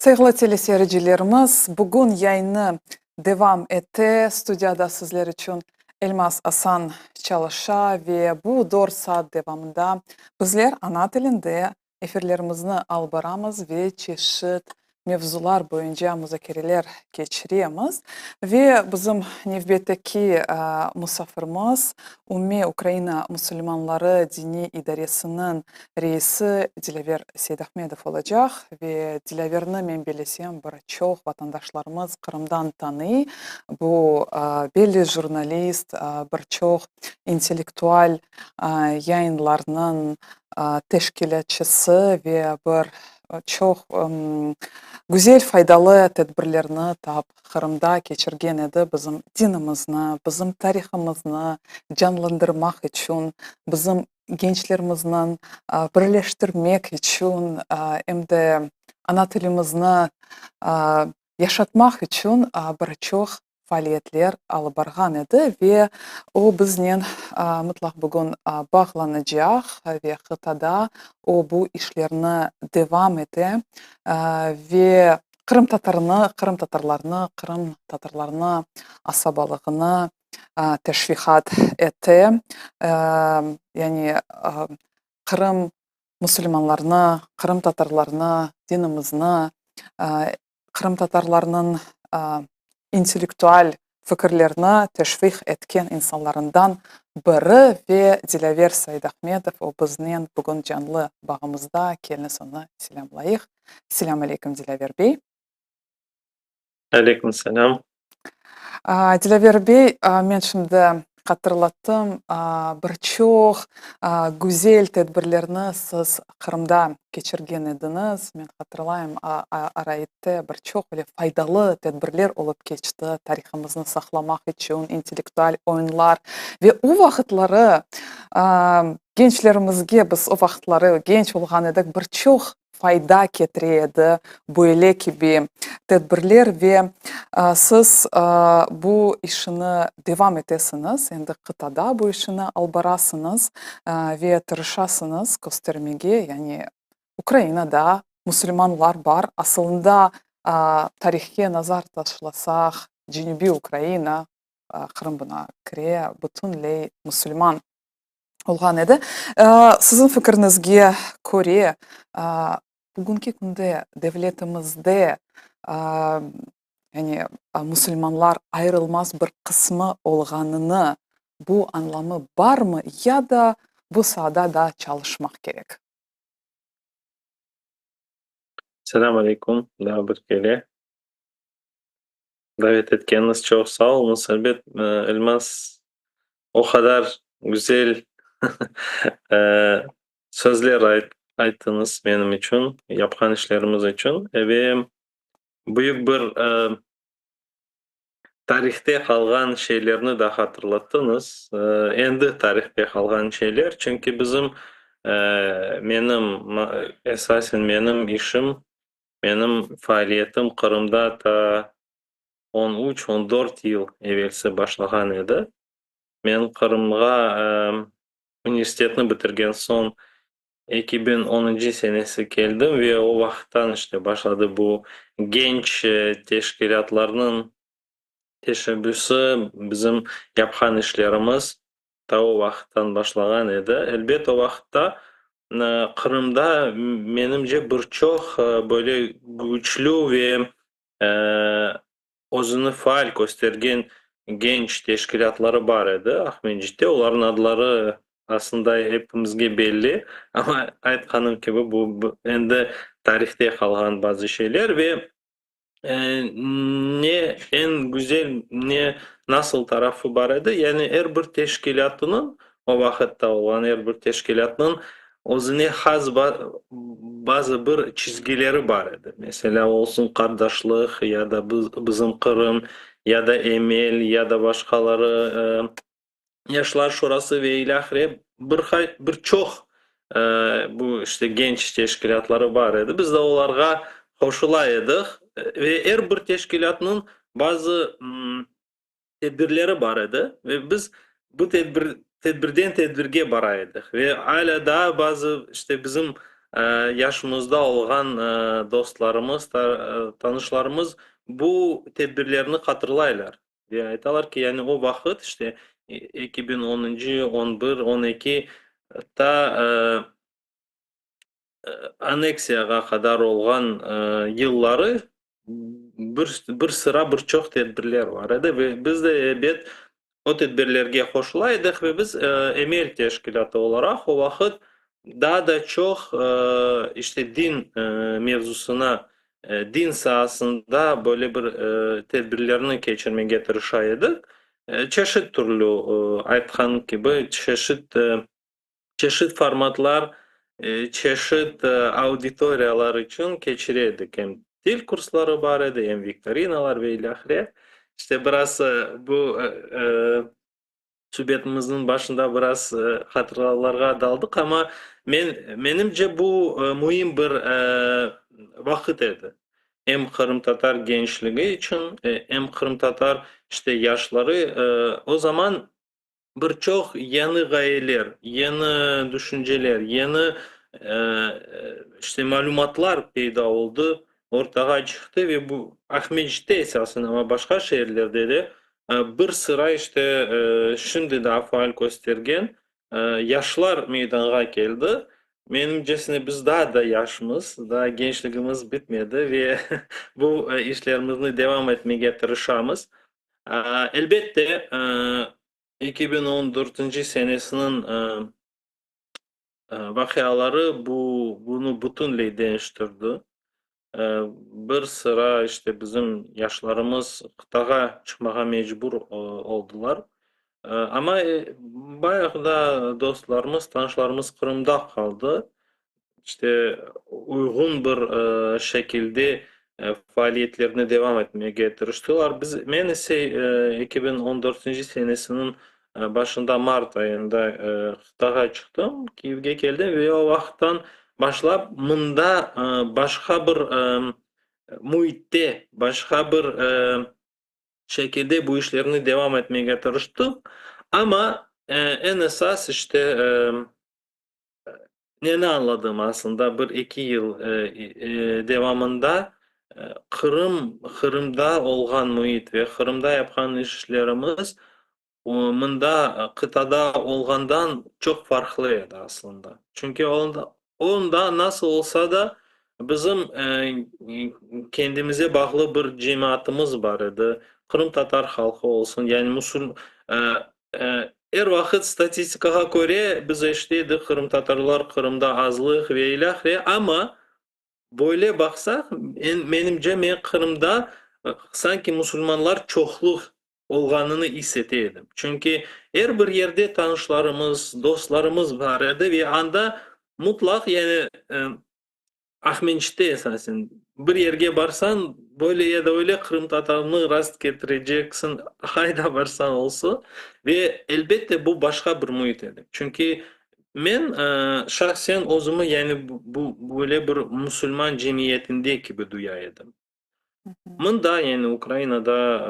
Sayğılı teleseyircilerimiz, bugün yayını devam ete. Studiyada sizler içün Elmaz Asan çalışa ve bu dört saat devamında bizler ana tilinde efirlerimizni alıp baramız ve çeşit mevzular boyunca muzakereler keçiremiz. Ve bizim nevbetteki musafirimiz, Umumiy Ukraina musulmanları diniy idaresiniñ reisi Dilâver Seydahmedov olacaq. Ve Dilâverni, men bellesem, bir çoq vatandaşlarımız Qırımdan tanıy. Bu belli jurnalist, bir çoq intellektual yayınlarnıñ teşkilâtçısı ve bir çoq güzel, faydalı tedbirlerni tap Qırımda keçirgen edi, bizim dinimizni, bizim tarihımıznı canlandırmaq içün, bizim gençlerimizniñ birleştirmek içün, em de ana tilimizni yaşatmaq içün bir çoq faaliyetler alıp barğan edi ve o biznen mıtlaq bugün bağlanacaq ve qıtada o bu işlerni devam ete ve qırımtatarnı, qırımtatarlarnı, qırımtatarlarnı asabalığını teşviqat ete, yani Qırım musulmanlarını, qırımtatarlarnı, dinimizni, qırımtatarlarnıñ intellektual fikirlerini teşviq etken insanlarından biri ve Dilâver Saidahmedov, o biznen bugün canlı bağımızda, keliñiz onı selâmlayıq. Selâm aleyküm, Dilâver bey. Aleyküm selâm. Dilâver bey, men şimdi hatırlattım, bir çoq güzel tedbirlerni siz Qırımda keçirgen ediñiz. Men hatırlayım, Araitte bir çoq öyle faydalı tedbirler olıp keçti, tarihımıznı saqlamaq içün intellektual oyunlar. Ve o vaqıtları gençlerimizge, biz o vaqıtları genç olğan edik, bir çoq fayda ketire edi böyle kibi tedbirler ve siz bu işini devam etesiñiz, endi qıtada bu işini alıp barasıñız ve tırışasıñız köstermege, yani Ukrainada musulmanlar bar, asılında tarihke nazar taşlasaq, Cenübiy Ukraina, Qırım buna kire, bütünley musulman olğan edi. Siziñ fikiriñizge köre, bugünki künde devletimizde, yani musulmanlar ayırılmaz bir qısmı olğanını, bu añlamı barmı ya da bu saada daa çalışmaq kerek? Selâm aleyküm daa bir kere. Davet etkeniñiz çoq sağ oluñız. Elbet, Elmaz, o qadar güzel sözler ayttıñız menim içün, yapqan işlerimiz içün ve büyük bir tarihte qalğan şeylerni da hatırlattıñız. Endi tarihte qalğan şeyler, çünki bizim, menim, esasen menim işim Menim faaliyetim Qırımda ta on üç, on dört yıl evelsi başlağan edi. Men Qırımğa universitetni bitirgen soñ 2010-ncı senesi keldim ve o vaqıttan işte başladı bu genç teşkilâtlarnıñ teşebbüsi, bizim yapqan işlerimiz. Ta o vaqıttan başlağan edi. Elbet, o vaqıtta Qırımda, menimce, bir çoq böyle küçlü ve özüni faal köstergen genç teşkilâtları bar edi Aqmescitte. Olarnıñ adları aslında epimizge belli, amma aytqanım kibi, bu endi tarihte qalğan bazı şeyler ve Ne eñ güzel, ne nasıl tarafı bar edi? Yani er bir teşkilâtınıñ, o vaqıtta olğan er bir teşkilâtnıñ özüne has bazı bir çizgileri bar edi. Meselâ, olsun Qardaşlıq ya da Bizim Qırım, ya da Emel, ya da başqaları, Yaşlar şurası ve ilâhre bir bir çoq bu işte genç teşkilâtları bar edi. Biz de olarğa qoşula edik ve er bir teşkilâtnıñ bazı tedbirleri bar edi ve biz bu tedbir tedbirden tedbirge bara edik ve alâ daa bazı işte bizim. Yaşımızda olğan dostlarımız, tanışlarımız bu tedbirlerni hatırlaylar ve aytalar ki, yani o vaqıt, işte, 2010-ncı, 11, 12, ta anneksiyağa qadar olğan yılları bir sıra, bir çoq tedbirler bar edi ve biz de, ebet, o tedbirlerge qoşula edik ve biz Emel teşkilâtı olaraq o vaqıt daa da çoq, işte, din mevzusına, din saasında böyle bir tedbirlerni keçirmege tırışa edik. Çeşit türlü, aytqan kibi, çeşit çeşit formatlar, çeşit auditoriyalar içün keçire edik. Em til kursları bar edi, em viktorinalar ve ilâhre. İşte, biraz bu subetimizniñ başında biraz hatıralarğa daldıq, amma men, menimce, bu müim bir vaqıt edi. Em qırımtatar gençligi içün, em qırımtatar, işte, yaşları o zaman bir çoq yañı ğayeler, yañı düşünceler, yañı, işte, malümatlar peyda oldı, ortağa çıqtı ve bu Aqmescitte esasen, amma başqa şeerlerde de bir sıra, işte, şimdi daa faal köstergen yaşlar meydanğa keldi. Menimcesine, biz daa da yaşmız, daa gençligimiz bitmedi ve bu işlerimizni devam etmege tırışamız. Elbette, 2014-nci senesiniñ vaqiaları bu bunı bütünley deñiştirdi. Bir sıra, işte, bizim yaşlarımız qıtağa çıqmağa mecbur oldılar. Amma bayağı da dostlarımız, tanışlarımız Qırımda qaldı. İşte, uyğun bir şekilde faaliyetlerini devam etmege tırıştılar. Biz, men ise 2014-nci senesiniñ başında, mart ayında qıtağa çıqtım, Kiyevge keldim ve o vaqıttan başlap mında başqa bir müitte, başqa bir şekilde bu işlerni devam etmege tırıştıq. Amma eñ esas, işte, neni añladım aslında bir-eki yıl devamında, Qırım, Qırımda olğan müit ve Qırımda yapqan işlerimiz mında, qıtada olğandan çoq farqlı edi aslında. Çünki onda nasıl olsa da bizim kendimize bağlı bir cemaatımız bar edi. Qırımtatar halqı olsun, yani musul er vaqıt statistikağa köre biz eşite edik, qırımtatarlar Qırımda azlıq ve ilâhre, amma böyle baqsaq, menimce, men Qırımda sanki musulmanlar çoqluq olğanını is ete edim. Çünki er bir yerde tanışlarımız, dostlarımız bar edi ve anda mutlaq, yani Aqmescitte esasen, bir yerge barsañ, böyle ya da öyle qırımtatarnı rast ketireceksiñ, qayda barsañ olsun. Ve, elbette, bu başqa bir müit edi. Çünki men şahsen özümi, yani bu böyle bir musulman cemiyetinde kibi duya edim. Mında, yani Ukrainada,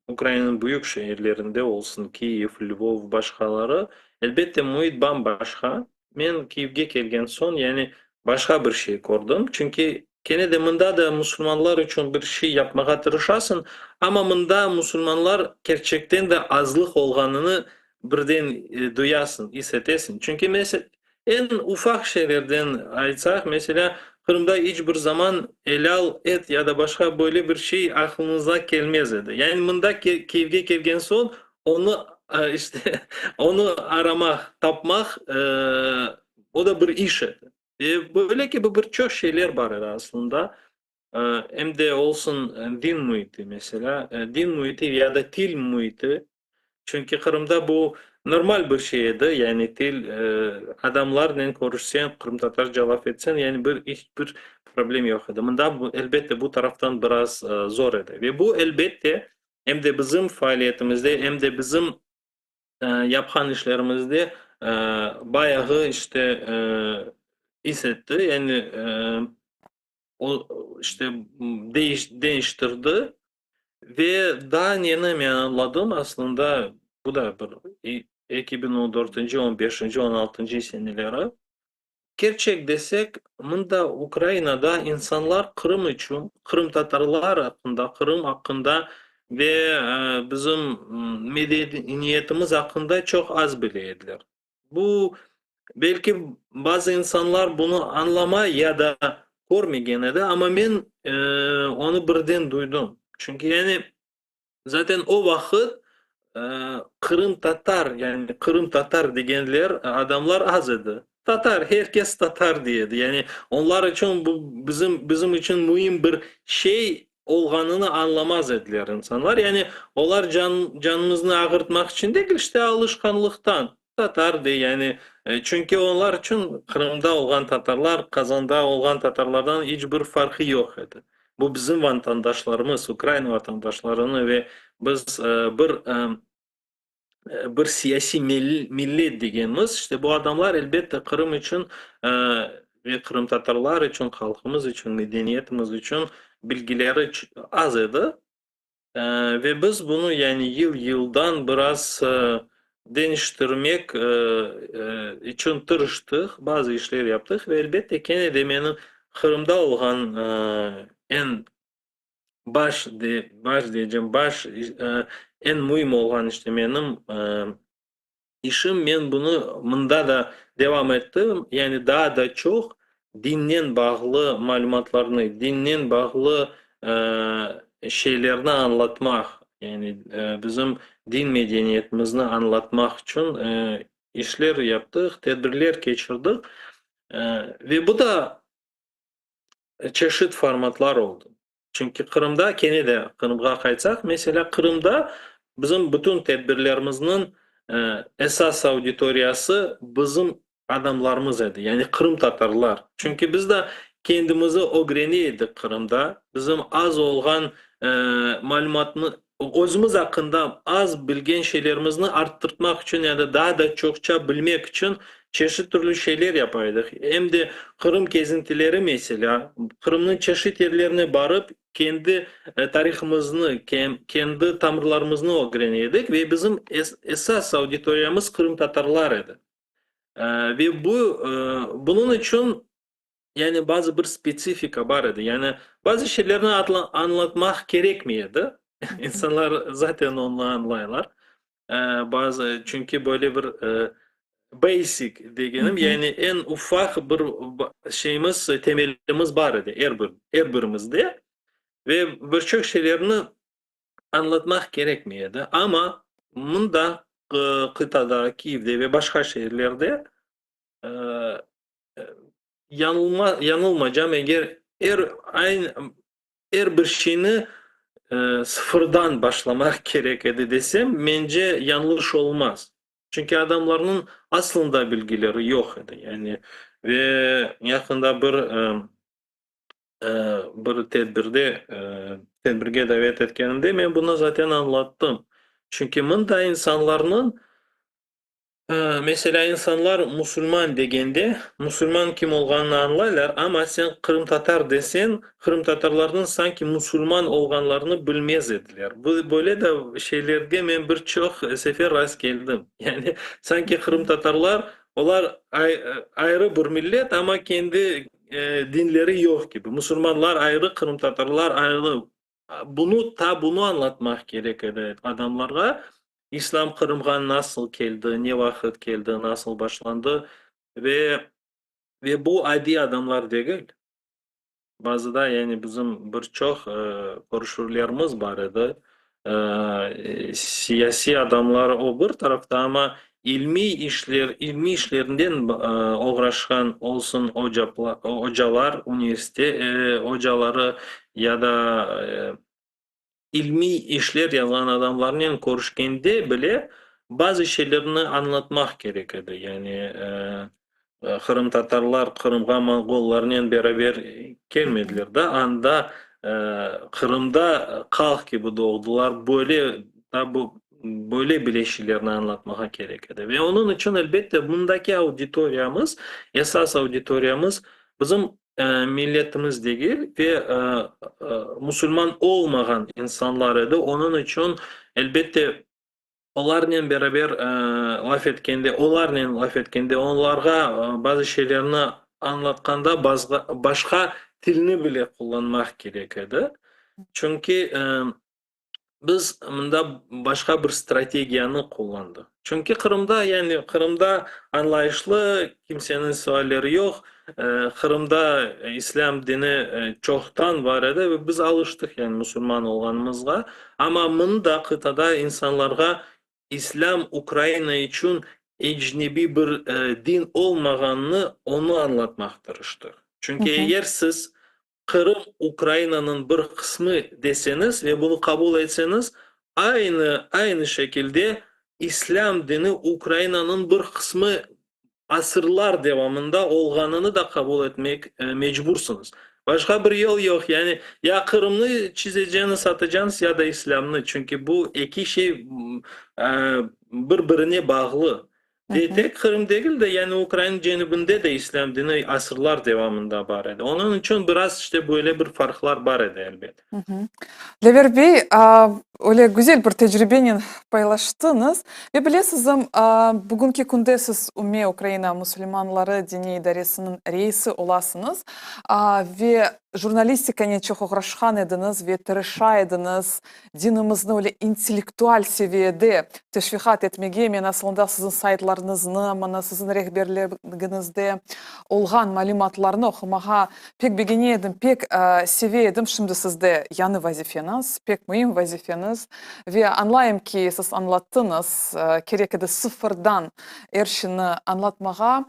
Ukrainanıñ büyük şeerlerinde olsun, Kiyev, Lvov, başqaları, elbette, müit bam-başqa. Men Kiyevge kelgen soñ, yani başqa bir şey kördim. Çünki kene de mında da musulmanlar içün bir şey yapmağa tırışasıñ, amma mında musulmanlar kerçekten de azlıq olğanını birden duyasıñ, is etesiñ. Çünki, mesel, Eñ ufaq şeylerden aytsaq, meselâ, Qırımda iç bir zaman elâl et ya da başqa böyle bir şey aqlıñızğa kelmez edi. Yani mında Kiyevge kelgen soñ onı, işte, onı aramaq, tapmaq, o da bir iş edi. Ve böyle kibi bir çoq şeyler bar edi aslında. Em de olsun din müiti, meselâ, din müiti ya da til müiti. Çünki Qırımda bu normal bir şey edi, yani til, adamlarnen körüşseñ, qırımtatarca laf etseñ, yani bir iç bir problem yoq edi. Mında, elbette, bu taraftan biraz zor edi. Ve bu, elbette, em de bizim faaliyetimizde, em de bizim yapqan işlerimizde bayağı, işte, is etti, yani o, işte, deñiştirdi. Ve daa neni men añladım, aslında, bu da bir 2014-nci, 15-nci, 16-ncı seneleri. Kerçek desek, mında Ukrainada insanlar Qırım içün, qırımtatarlar aqqında, Qırım aqqında ve bizim medeniyetimiz aqqında çoq az bile ediler. Bu, belki, bazı insanlar bunı añlamay ya da körmegen edi, amma men onı birden duydım. Çünki, yani, Zaten o vaqıt qırımtatar, yani qırımtatar degenler adamlar az edi. Tatar, her kes tatar dey edi. Yani onlar içün bu bizim bizim içün müim bir şey olğanını añlamaz ediler insanlar. Yani olar can canımıznı ağırtmaq içün degil, işte alışqanlıqtan tatar dey, yani çünki onlar içün Qırımda olğan tatarlar Qazanda olğan tatarlardan iç bir farqı yoq edi. Bu bizim vatandaşlarımız, Ukraina vatandaşlarını ve biz bir bir siyasiy millet degenimiz, işte bu adamlar, elbette, Qırım içün ve qırımtatarlar içün, halqımız içün, medeniyetimiz içün bilgileri az edi. Ve biz bunı, yani yıl-yıldan biraz deñiştirmek içün tırıştıq, bazı işler yaptıq ve, elbette, kene de menim Qırımda olğan eñ baş, baş deycem, baş, eñ müim olğan işte menim işim, men bunı mında da devam ettim, yani daa da çoq dinnen bağlı malümatlarnı, dinnen bağlı şeylerni añlatmaq, yani bizim din medeniyetimizni añlatmaq içün işler yaptıq, tedbirler keçirdik ve bu da çeşit formatlar oldı. Çünki Qırımda, kene de Qırımğa qaytsaq, meselâ, Qırımda bizim bütün tedbirlerimizniñ esas auditoriyası bizim adamlarımız edi, yani qırımtatarlar. Çünki biz de kendimizi ögrene edik Qırımda, bizim az olğan malümatnı, özümiz aqqında az bilgen şeylerimizni arttırtmaq içün ya da daa da çoqça bilmek içün çeşit türlü şeyler yapa edik. Em de Qırım kezintileri, meselâ, Qırımnıñ çeşit yerlerine barıp, kendi tarihımıznı, kendi tamırlarımıznı ögrene edik ve bizim esas auditoriyamız qırımtatarlar edi. Ve bu, bunıñ içün, yani bazı bir spetsifika bar edi. Yani bazı şeylerni añlatmaq kerekmey edi. İnsanlar zaten onı añlaylar. Bazı, çünki böyle bir basic degenim, yani eñ ufaq bir şeyimiz, temelimiz bar edi er bir, er birimizde. Ve bir çoq şeylerni añlatmaq kerekmey edi. Amma mında, qıtada, Kiyevde ve başqa şeerlerde, yañılma, yañılmacam, eger er aynı, er bir şeyni sıfırdan başlamaq kerek edi desem, mence, yañlış olmaz. Çünki adamlarnıñ aslında bilgileri yoq edi. Yani ve yaqında bir bir tedbirde, tedbirge davet etkenimde men bunı zaten añlattım. Çünki mında insanlarnıñ, meselâ, insanlar musulman degende, musulman kim olğanını añlaylar, amma sen qırımtatar deseñ, qırımtatarlarnıñ sanki musulman olğanlarını bilmez ediler. Bu, böyle de şeylerge men bir çoq sefer rast keldim. Yani sanki qırımtatarlar, olar ayrı bir millet, amma kendi dinleri yoq kibi. Musulmanlar ayrı, qırımtatarlar ayrı. Bunı, ta bunı añlatmaq kerek edi adamlarğa. İslâm Qırımğa nasıl keldi, ne vaqıt keldi, nasıl başlandı ve ve bu adiy adamlar degil. Bazıda, yani bizim bir çoq körüşüvlerimiz bar edi. Siyasiy adamlar o bir tarafta, amma ilmiy işler, ilmiy işlerinden oğraşqan olsun ocalar, universitet ocaları ya da ilmiy işler yazğan adamlarnen körüşkende bile bazı şeylerni añlatmaq kerek edi. Yani qırımtatarlar Qırımğa monğollarnen beraber kelmediler da, anda Qırımda halq kibi doğdular, böyle da bu böyle bile şeylerni añlatmağa kerek edi. Ve onıñ içün, elbette, bundaki auditoriyamız, esas auditoriyamız bizim milletimiz degil ve musulman olmağan insanlar edi. Onıñ içün, elbette, olarnen beraber laf etkende, olarnen laf etkende, onlarğa bazı şeylerni. añlatqanda başqa tilni bile qullanmaq kerek edi. Çünki biz mında başqa bir strategiyanı qullandıq. Çünki Qırımda, yani Qırımda añlayışlı, kimseniñ sualleri yoq, Qırımda islâm dini çoqtan bar edi ve biz alıştıq, yani musulman olğanımızğa. Amma mında, qıtada insanlarğa İslâm Ukraina içün ecnebiy bir din olmağanını onı añlatmaq tırıştıq. Çünki eger siz Qırım Ukrainanıñ bir qısmı deseñiz ve bunı qabul etseñiz, aynı aynı şekilde İslâm dini Ukrainanıñ bir qısmı asırlar devamında olğanını da qabul etmek mecbursıñız. Başqa bir yol yoq, yani ya Qırımnı çizeceñiz, satacañız, ya da İslâmnı, çünki bu eki şey bir-birine bağlı. Ve tek Qırım degil de, yani Ukraina cenübinde de İslâm dini asırlar devamında bar edi. Onıñ içün biraz işte böyle bir farqlar bar edi, elbet. Dlâver bey, öyle güzel bir tecribenen paylaştıñız. Ve bilesizim, bugünki künde siz UMME, Ukraina musulmanları diniy idaresiniñ reisi olasıñız ve jurnalistikanen çoq oğraşqan ediñiz ve tırışa ediñiz dinimizni öyle intellektual seviyede teşviqat etmege, men asılında siziñ saytlarıñıznı, mına siziñ rehberligiñizde olğan malümatlarnı oqumağa pek begene edim, pek seve edim. Şimdi sizde yañı vazifeñiz, pek müim vazifeñiz ve añlayım ki, siz añlattıñız, kerek edi sıfırdan er şeyni añlatmağa.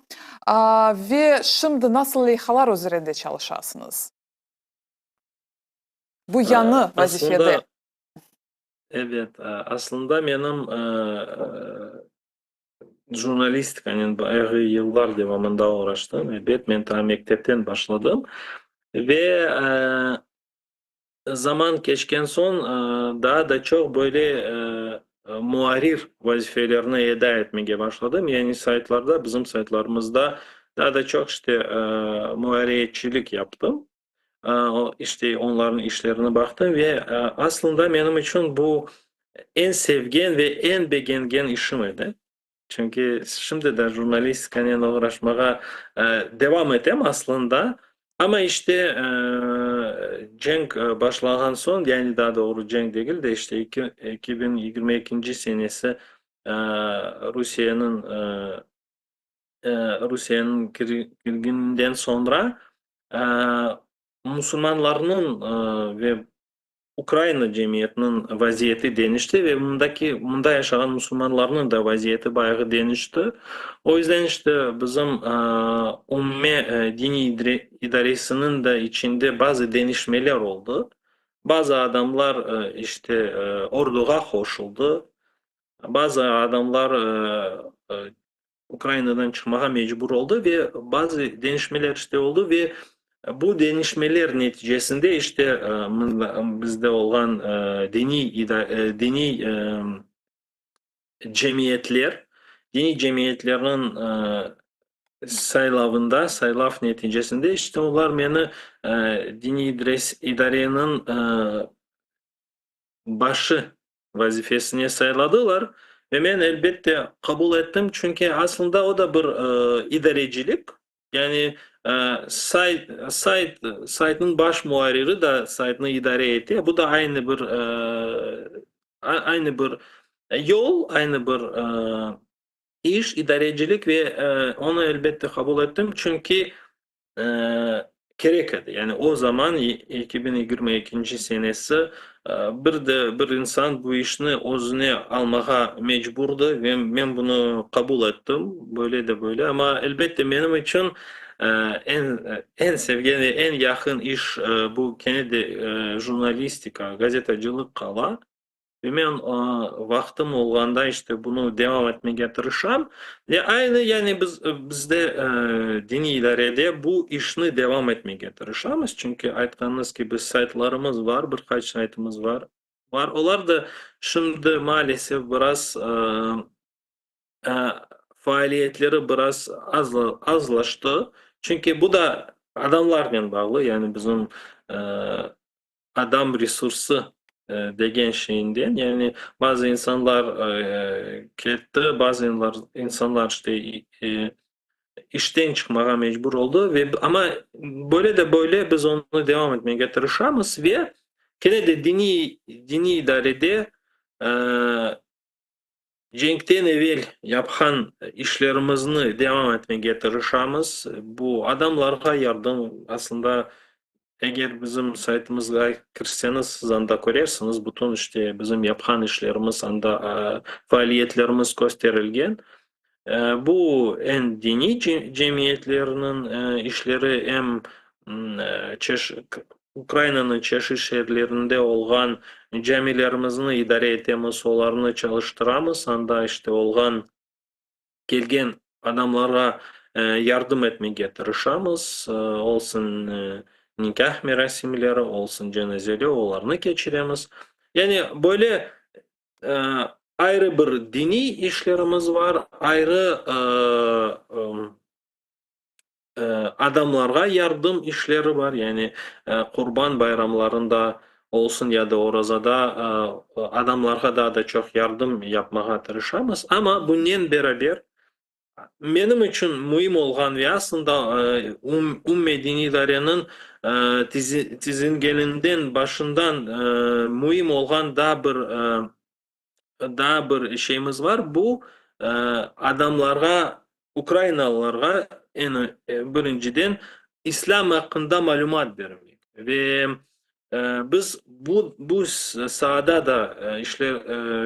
Ve şimdi nasıl leyhalar üzerinde çalışasıñız? Bu yañı vazifede. Ebet, aslında menim jurnalistikanen bayağı yıllar devamında oğraştım. Ebet, men ta mektepten başladım. Ve zaman keçken soñ daa da çoq böyle muarrir vazifelerini eda etmege başladım. Yani saytlarda, bizim saytlarımızda daa da çoq işte muarriyetçilik yaptım. İşte, onlarnıñ işlerini baqtım ve aslında menim içün bu eñ sevgen ve eñ begengen işim edi. Çünki şimdi de jurnalistikanen oğraşmağa devam etem aslında, amma işte cenk başlağan soñ, yani daa doğru cenk degil de, işte 2022 senesi Rusiyeniñ Rusiyeniñ kirgeninden soñra musulmanlarnıñ ve Ukraina cemiyetiniñ vaziyeti deñişti ve mındaki, mında yaşağan musulmanlarnıñ da vaziyeti bayağı deñişti. O yüzden işte bizim UMME diniy idaresiniñ de içinde bazı deñişmeler oldı. Bazı adamlar işte orduğa qoşuldı, bazı adamlar Ukrainadan çıqmağa mecbur oldı ve bazı deñişmeler işte oldı ve bu deñişmeler neticesinde işte bizde olğan diniy diniy cemiyetler, diniy cemiyetlerniñ saylavında, saylav neticesinde işte olar meni diniy idareniñ başı vazifesine sayladılar ve men, elbette, qabul ettim, çünki aslında o da bir idarecilik, yani sayt, sayt, saytnıñ baş muarriri da saytnı idare ete, bu da aynı bir, aynı bir yol, aynı bir iş, idarecilik ve onı, elbette, qabul ettim, çünki Kerek edi. Yani o zaman, 2022 senesi, bir de bir insan bu işni özüne almağa mecburdı ve men bunı qabul ettim, böyle de böyle. Amma, elbette, menim içün eñ, eñ sevgen ve eñ yaqın iş bu kene de jurnalistika, gazetacılıq qala. Ve men vaqtım olğanda işte bunı devam etmege tırışam. Ve aynı yani biz bizde diniy idarede bu işni devam etmege tırışamız. Çünki aytqanıñız kibi saytlarımız bar, bir qaç saytımız bar. Bar. Olar da şimdi maalesef biraz faaliyetleri biraz azlaştı. Çünki bu da adamlarnen bağlı. Yani bizim adam resursı degen şeyinden, yani bazı insanlar ketti, bazı insanlar işte. işten çıqmağa mecbur oldı ve amma böyle de böyle biz onı devam etmege tırışamız ve kene de diniy diniy idarede cenkten evel yapqan işlerimizni devam etmege tırışamız. Bu adamlarğa yardım aslında eger bizim saytımızğa kirseñiz, siz anda körersiñiz, bütün işte bizim yapqan işlerimiz anda, faaliyetlerimiz kösterilgen. Bu em diniy cemiyetlerniñ işleri, em Ukrainanıñ çeşit şeerlerinde olğan camilerimizni idare etemiz, olarnı çalıştıramız, anda işte olğan kelgen adamlarğa yardım etmege tırışamız, olsun nikâh merasimleri, olsun cenazeler, olarnı keçiremiz. Yani böyle ayrı bir diniy işlerimiz bar, ayrı adamlarğa yardım işleri bar, yani Qurban bayramlarında olsun ya da orazada adamlarğa daa da çoq yardım yapmağa tırışamız. Amma bunen beraber menim içün müim olğan ve aslında Ümme diniy idareniñ tizilgeninden başından müim olğan daa bir daa bir şeyimiz bar, bu adamlarğa, ukrainalılarğa eñ birinciden İslâm aqqında malümat bermek. Ve biz bu bu saada da işler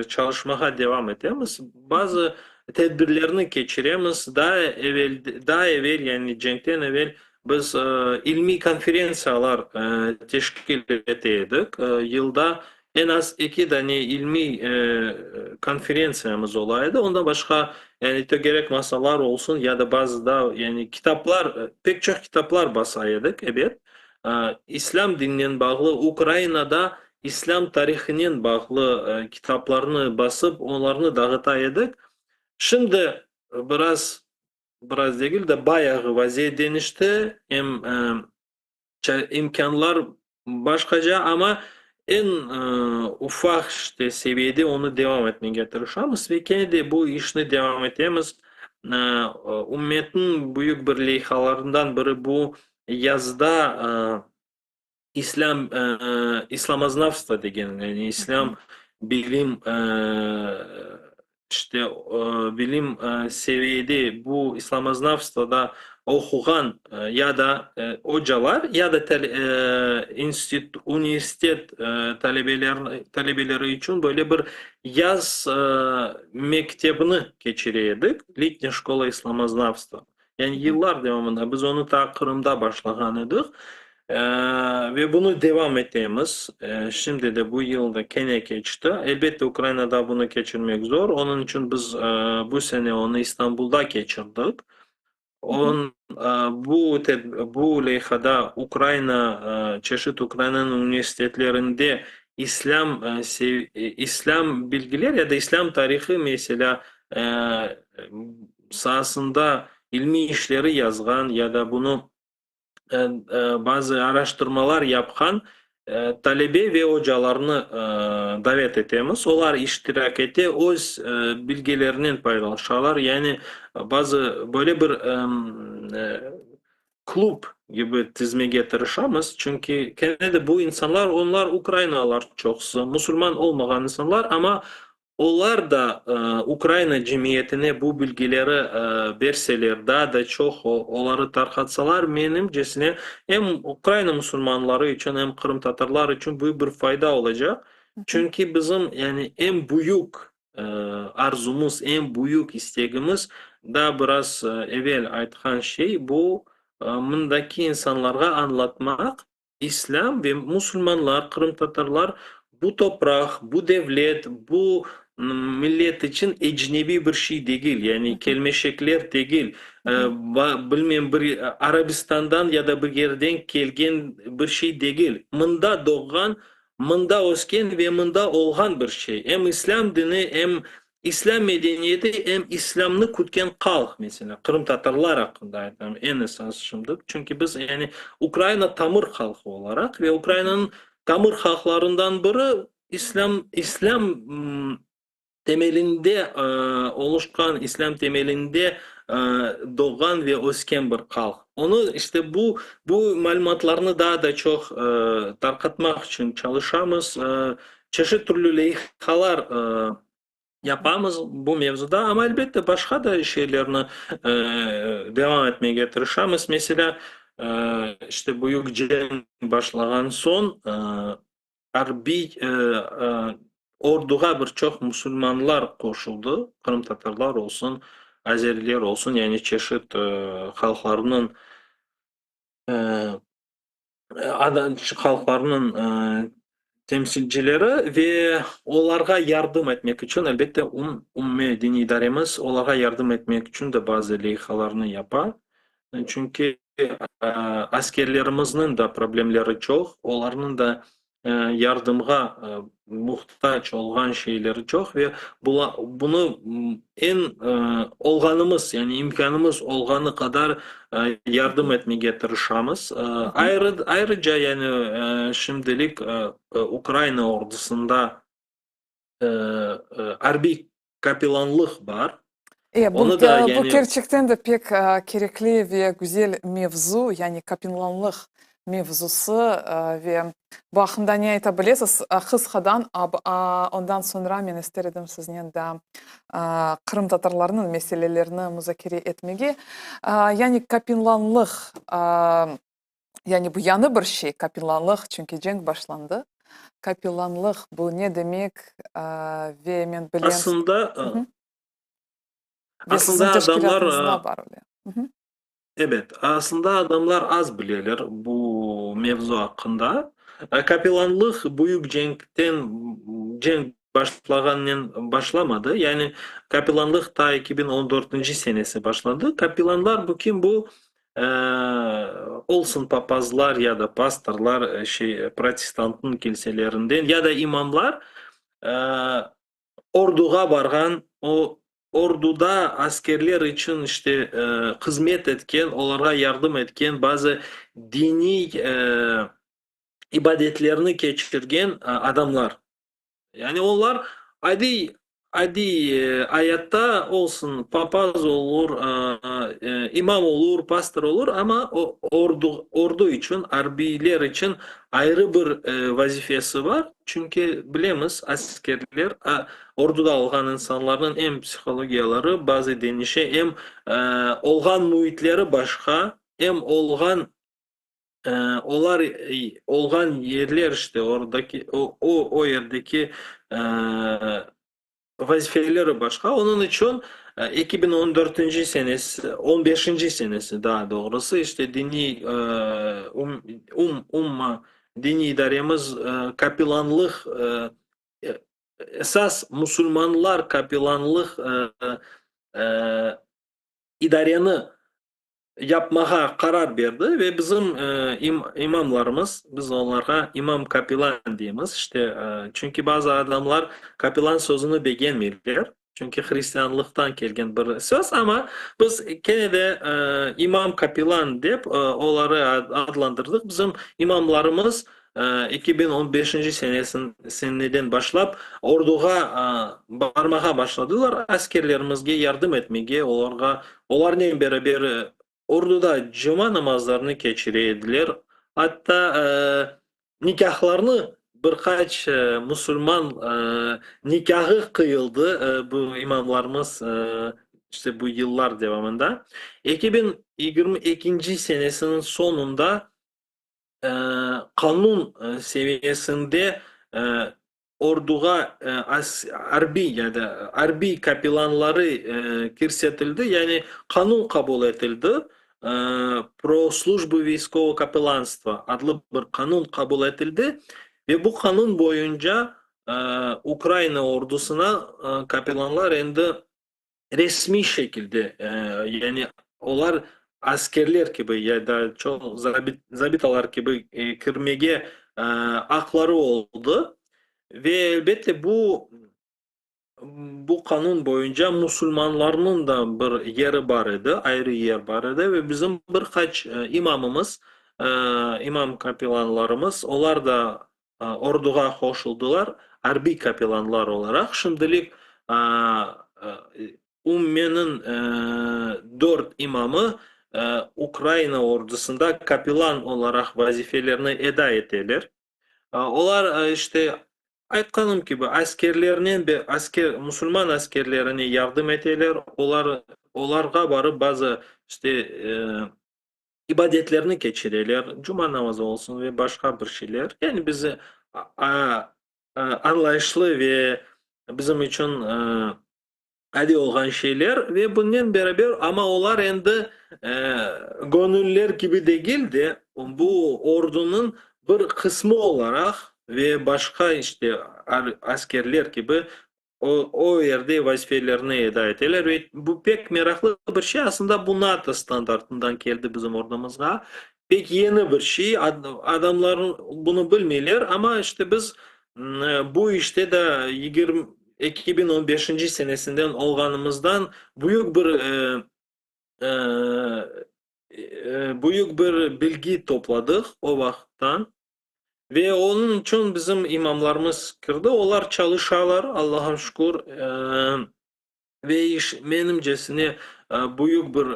çalışmağa devam etemiz. Bazı tedbirlerni keçiremiz. Daa evel, daa evel, yani cenkten evel biz ilmiy konferentsiyalar teşkil ete edik. Yılda eñ az eki dane ilmiy konferentsiyamız ola edi. Ondan başqa, yani tögerek masalar olsun ya da bazı da, yani kitaplar, pek çoq kitaplar basa edik, ebet. İslâm dininen bağlı, Ukrainada İslâm tarihınen bağlı kitaplarnı basıp, olarnı dağıta edik. Şimdi biraz, biraz degil de, bayağı vaziyet deñişti, em imkânlar başqaca, amma eñ ufaq işte seviyede onı devam etmege tırışamız ve kene de bu işni devam etemiz. Ümmetniñ büyük bir leyhalarından biri bu yazda İslâm, islamoznavstvo degen, yani İslâm bilim, işte bilim seviyede bu islamoznavstvoda oquğan ya da ocalar, ya da universitet talebeleri içün böyle bir yaz mektebini keçire edik, Letняя şkola islamoznavstva. Yani yıllar devamında biz onı ta Qırımda başlağan edik ve bunı devam etemiz. Şimdi de bu yıl da kene keçti. Elbette, Ukrainada bunı keçirmek zor. Onıñ içün biz bu sene onı İstanbulda keçirdik. On, bu bu leyhada Ukraina, çeşit Ukrainanıñ universitetlerinde İslâm İslâm bilgiler ya da İslâm tarihı meselâ saasında ilmiy işleri yazğan ya da bunı bazı araştırmalar yapqan talebe ve ocalarnı davet etemiz. Olar iştirak ete, öz bilgilerinen paylaşalar. Yani bazı böyle bir klub kibi tizmege tırışamız, çünki kene de bu insanlar, onlar ukrainalılar çoqusı, musulman olmağan insanlar, amma olar da Ukraina cemiyetine bu bilgileri berseler, daa da çoq oları tarqatsalar, menimcesine, em Ukraina musulmanları içün, em qırımtatarlar içün büyük bir fayda olacaq. Çünki bizim, yani, eñ büyük arzumız, eñ büyük istegimiz, daa biraz evel aytqan şey, bu mındaki insanlarğa añlatmaq, İslâm ve musulmanlar, qırımtatarlar bu topraq, bu devlet, bu millet içün ecnebiy bir şey degil, yani kelmeşekler degil, bilmem bir Arabistandan ya da bir yerden kelgen bir şey degil. Mında doğğan, mında ösken ve mında olğan bir şey. Em İslâm dini, em İslâm medeniyeti, em İslâmnı kütken halq, meselâ, qırımtatarlar aqqında aytam, eñ esas şimdi, çünki biz, yani, Ukraina tamır halqı olaraq ve Ukrainanıñ tamır halqlarından biri İslâm, İslâm temelinde oluşqan, İslâm temelinde. Doğğan ve ösken bir halq. Onı, işte, bu bu malümatlarnı daa da çoq tarqatmaq içün çalışamız. Çeşit türlü leyhalar yapamız bu mevzuda, amma, elbette, başqa da şeylerni devam etmege tırışamız. Meselâ, işte, büyük cenk başlağan soñ Arbiy orduğa bir çoq musulmanlar qoşuldı, qırımtatarlar olsun, azeriler olsun, yani çeşit halqlarnıñ halqlarnıñ temsilcileri ve olarğa yardım etmek içün, elbette, umumiy diniy idaremiz olarğa yardım etmek içün de bazı leyhalarnı yapa. Çünki askerlerimizniñ da problemleri çoq, olarnıñ da yardımğa muhtac olğan şeyleri çoq ve bunı eñ olğanımız, yani imkânımız olğanı qadar yardım etmege tırışamız. Ayrıca, yani şimdilik Ukraina ordusında arbiy kapelanlıq bar. E, bu, Onı da, bu kerçekten de pek kerekli ve güzel mevzu, yani kapelanlıq mevzusı ve bu aqqında ne ayta bilesiz? Qısqadan, ondan soñra men ister edim siznen daa qırımtatarlarnıñ meselelerini muzakere etmege. Yani kapelanlıq, yani bu yañı bir şey, kapelanlıq, çünki cenk başlandı. Kapelanlıq bu ne demek ve men bilem. Aslında, aslında adamlar, bar öyle. Ebet, aslında adamlar az bileler bu mevzu aqqında. Kapelanlıq büyük cenkten, cenk başlağannen başlamadı. Yani kapelanlıq ta 2014-nci senesi başladı. Kapelanlar bu kim? Bu olsun papazlar ya da pastorlar, şey, protestantnıñ kilselerinden ya da imamlar, orduğa barğan, o orduda askerler içün işte hızmet etken, olarğa yardım etken, bazı diniy ibadetlerni keçirgen adamlar. Yani olar adiy, adiy ayatta olsun, papaz olur, imam olur, pastor olur, amma o ordu, ordu içün, arbiyler içün ayrı bir vazifesi bar. Çünki bilemiz, askerler, orduda olğan insanlarnıñ em psihologiyaları bazı deñişe, em olğan müitleri başqa, em olğan olar olğan yerler, işte, oradaki, o, o yerdeki vazifeleri başqa. Onıñ içün 2014-nci senesi, 15-inci senesi daa doğrusı, işte, diniy umma diniy idaremiz kapelanlıq, esas musulmanlar kapelanlıq idareni yapmağa qarar berdi ve bizim imamlarımız, biz onlarğa imam-kapelan deymiz, işte, çünki bazı adamlar kapelan sözüni begenmeyler, çünki hristianlıqtan kelgen bir söz, amma biz kene de imam-kapelan dep oları adlandırdıq. Bizim imamlarımız 2015-nci seneden başlap orduğa barmağa başladılar, askerlerimizge yardım etmege, olarğa, olarnen beraber orduda cuma namazlarını keçire ediler, atta nikâhlarnı, bir qaç musulman nikâhı qıyıldı bu imamlarımız işte bu yıllar devamında. 2022-nci senesiniñ soñunda qanun seviyesinde orduğa arbiy ya da arbiy kapelanları kirsetildi, yani qanun qabul etildi, Pro slujbu viyskovogo kapelanstva adlı bir qanun qabul etildi ve bu qanun boyunca Ukraina ordusına kapelanlar endi resmiy şekilde, yani olar askerler kibi ya da çoq zabitalar kibi kirmege aqları oldı. Ve elbette bu bu qanun boyunca musulmanlarnıñ da bir yeri bar edi, ayrı yer bar edi ve bizim bir qaç imamımız, imam kapelanlarımız, olar da orduğa qoşuldılar, arbiy kapelanlar olaraq. Şimdilik UMMeniñ dört. imamı Ukraina ordusında kapelan olaraq vazifelerini eda eteler. Olar, işte, aytqanım kibi, askerlernen, asker, musulman askerlerine yardım eteler, olar, olarğa barıp bazı, işte, ibadetlerni keçireler, cuma namazı olsun ve başqa bir şeyler. Yani bizi añlayışlı ve bizim içün adiy olğan şeyler ve bunnen beraber, amma olar endi göñüller kibi degil de, bu ordunıñ bir qısmı olaraq ve başqa işte askerler kibi o, o yerde vazifelerini eda eteler ve bu pek meraqlı bir şey. Aslında bu NATO standartından keldi bizim ordumızğa. Pek yeni bir şey. Adamlar bunı bilmeyler, amma işte biz bu işte de 2015 senesinden olğanımızdan büyük bir büyük bir bilgi topladıq o vaqıttan. Ve onıñ içün bizim imamlarımız kirdi, olar çalışalar, Allaha şükür, ve iş, menimcesine, büyük bir